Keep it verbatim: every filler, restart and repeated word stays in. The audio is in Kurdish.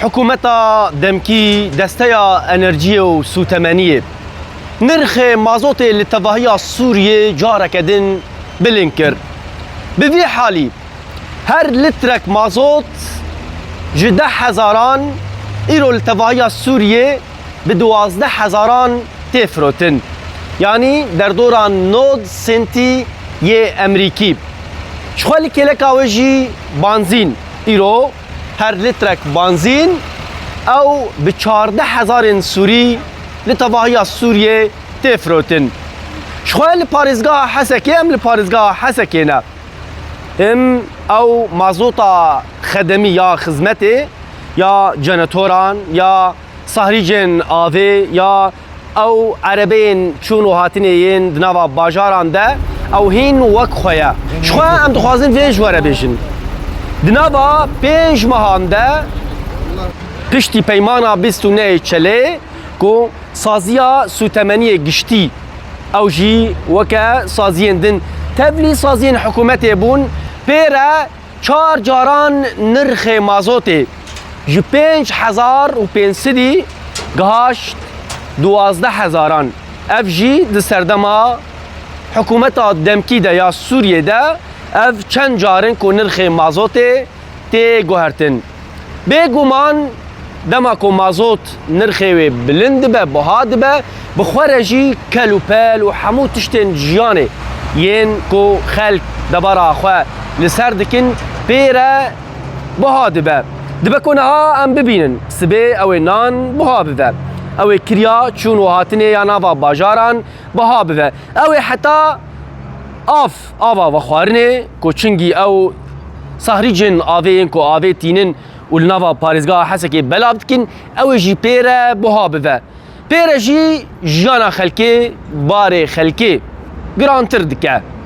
Hikûmeta demkî, Desteya Enerjiyê û Sûtemeniyê nirxê mazotê li tevahiya Sûriyê careke din bilind kir. Bi vî halî her litrek mazot ji deh hezaran îro li tevahiya Sûriyê bi duwazdeh hezaran tê firotin. Yanî derdora nod sentî yê Emerîkî. Ji xwe li kêleka wê jî banzîn îro her litrek banzîn ew bi çardeh hezarên Sûrî li tevahiya Sûriyê tê firotin. Ji xwe li parêzgeha Hesekê, em li parêzgeha Hesekê ne. Em ew mazota xedemî ya xizmetê, ya cenetoran, ya sahrîcên avê, ya ew erebeyên çûn û hatinê yên di nava bajaran de, ew hîn wek xwe ye. Ji xwe em dixwazin vê ji we re bêjin. Di nava pênc mehan de, piştî peymana bîst û nehê Çelê ku saziya sûtemeniyê giştî, ew jî weke saziyên din, tevlî saziyên hikûmetê bûn, pê re çar caran nirxê mazotê ji pênc hezar û pênc sedî gihaşt duwazdeh hezaran. Ev jî di serdema hikûmeta demkî de ya Sûriyê de ev çend car in ku nirxê mazotê tê guhertin. Bêguman dema ku mazot nirxê wê bilind dibe, buha dibe, bi xwe re jî kel û pel û hemû tiştên jiyanê yên ku xelk debara xwe li ser dikin pê re buha dibe. Dibe ku niha em bibînin, sibê ew ê nan buha bibe. Ew ê kiriya çûn û hatinê ya nava bajaran buha bibe. Ew ê heta av, ava vexwarinê ku çingî ew sahrîcên avê yên ku avê tînin û li nava parêzgeha Hesekê belav dikin, ew ê jî pê re buha bibe. Pê re jî jiyana xelkê, barê xelkê girantir dike.